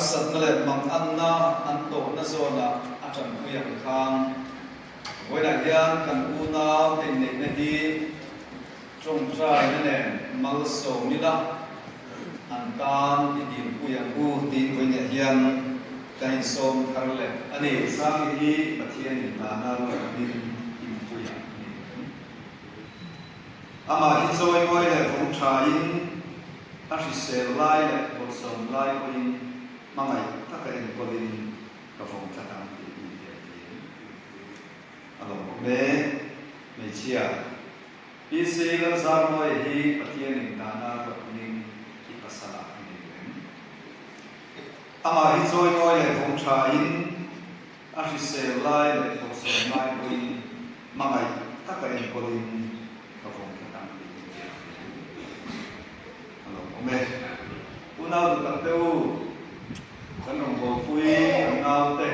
Harsatna leh manganna an tawhna zawnah a tanpui ang khan vawiinah hian kan unau te inneihna hi tawngtaina nen malsawm ila an tan i dilpui ang u tiin vawiinah hian kan insawm thar leh a ni. Sangi hi Pathianin dana ruat angin inpuiah a ni em? Amah hi chawimawi leh vawng thain a hrisel lai leh bawlhsawm lai pawhin hmangaih taka enkawlin ka vawng tlat ang tih hi intiam thiam a lawmawm e. Hmeichhia, PC Lalzarmawia hi Pathianin dana ruat angin i pasal ah i nei reng. Amah hi chawimawi leh vawng thain a hrisel lai leh bawlhsawm lai pawhin hmangaih taka enkawlin ka vawng tlat ang tih hi hriat thiam a lawmawm e. Unau duh tak te u, kan rawngbawlpui kan naute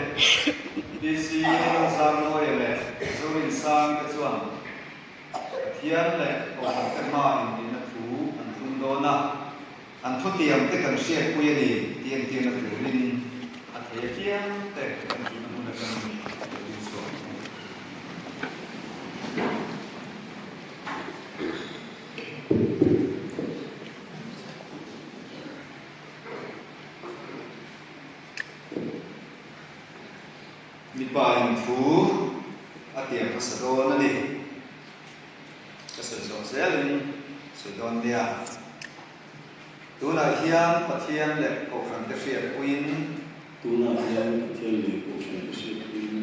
PC Lalzarmawia leh Zorinsang te chuan Pathian leh Kohhran te hma inneihna thu an thlung dawn a. An thutiam te kan hriatpui a ni tih entirna turin a thei apiang te kan ṭihna hmun atangin lo ding chhuak ang u. Mipa in thu a tiam hmasa dawn a ni. Ka sawi zawh zelin sawi dawn nia. Tunah hian Pathian leh Kohhran te hriatpuiin. Tunah hian Pathian leh Kohhran te hriatpuiin.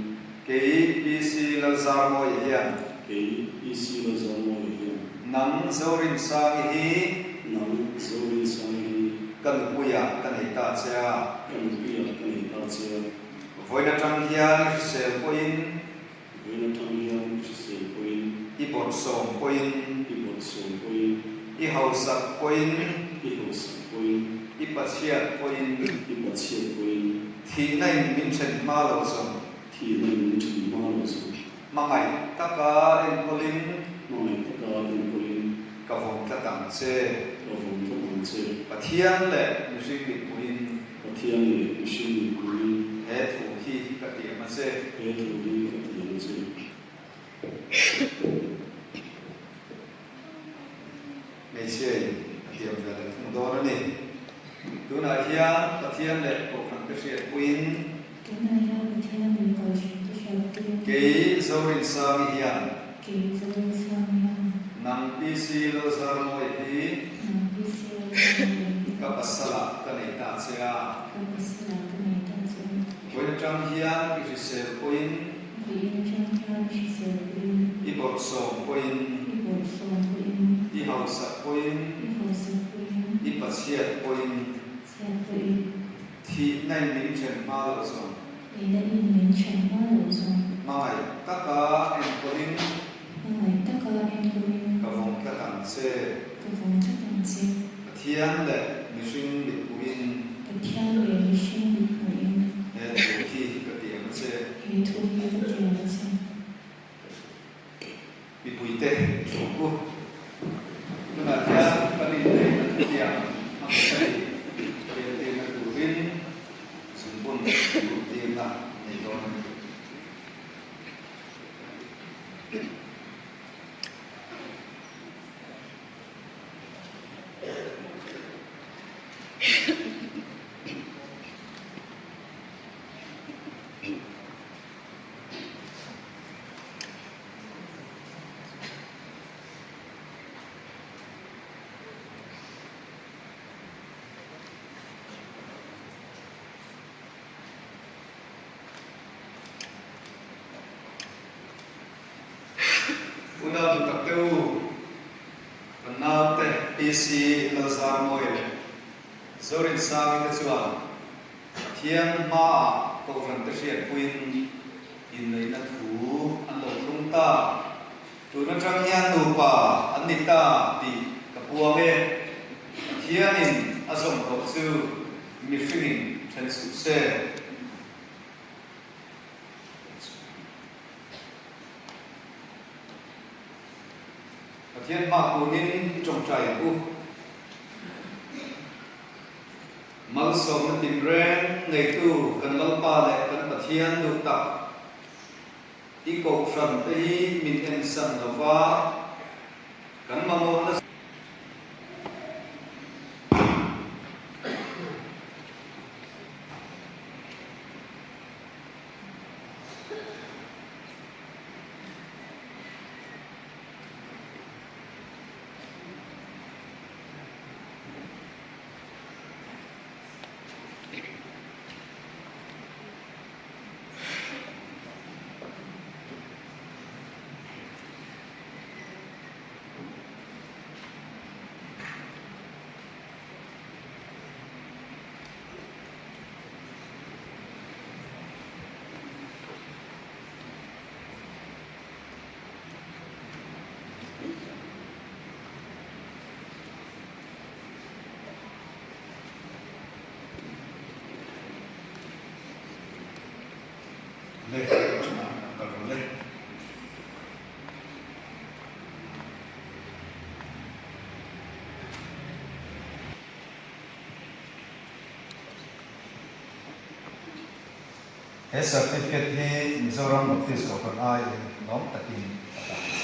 Kei PC Lalzarmawia hian. Kei PC Lalzarmawia hian. Nang Zorinsangi hi. Nang Zorinsangi hi. Ka nupuiah ka nei ta che a. Ka nupuiah ka nei ta che a. Vawiin atang hian i hrisel pawhin. Vawiin atang hian i hrisel pawhin. I bawrhsawm pawhin. I bawrhsawm pawhin. I hausak pawhin. I hausak pawhin. I pachhiat pawhin. I pachhiat pawhin. Thihna in min then hma lo zawng. Thihna in min then hma lo zawng. Hmangaih taka enkawlin. Hmangaih taka enkawlin. Ka vawm tlat ang che. Ka vawm tlat ang che. Pathian leh mihring mipui-in. Pathian leh mihring mipui-in. He thu hi ka tiam a che. He thu hi ka tiam a che. Hmeichhia-in a tiam ve leh thung dawn a ni. Tunah hian Pathian leh Kohhran te hriatpuiin. Tunah hian Pathian leh Kohhran te hriatpuiin. Kei Zorinsangi hian. Kei Zorinsangi hian. Nang PC Lalzarmawia hi. Nang PC Lalzarmawia hi. Ka pasalah ka nei ta che a. Ka pasalah ka nei ta che a. Vawiin atang hian i hrisel pawhin. Vawiin atang hian i hrisel pawhin. I bawrhsawm pawhin. I bawrhsawm pawhin. I hausak pawhin. I hausak pawhin. I pachhiat pawhin. Chhiat pawhin. Thihna in min then hma loh zawng. Thihna in min then hma loh zawng. Hmangaih taka enkawlin. Hmangaih taka enkawlin. Ka vawng tlat ang che. Ka vawng tlat ang che. Pathian leh mihring mithmuhin. Pathian leh mihring mithmuhin. He thu hi ka ti ang che. He thu hi ka ti ang che. Mipuite thu u. Tunah hian kan inneih a thutiang a hmu a ni. Piantirna turin zungbun luhtirna nei dawn a ni. Unau duh tak te u, kan naute PC Lalzarmawia leh Zorinsangi te chuan Pathian hmaah Kohhran te hriatpuiin inneihna thu an lo thlung ta. Tun atang hian nupa an ni ta tih ka puang e. Pathianin a zawm tawh chu mihringin then suh se. Pathian hma kunin i tawngtai ang u. Malsawmna tinreng neitu kan Lalpa leh kan Pathian duh tak i kohhran te hi min ensan lova kan mamawhna Le ka rawh le. He certificate hi Mizoram Baptist Kohhran aiin lawm takin a tan.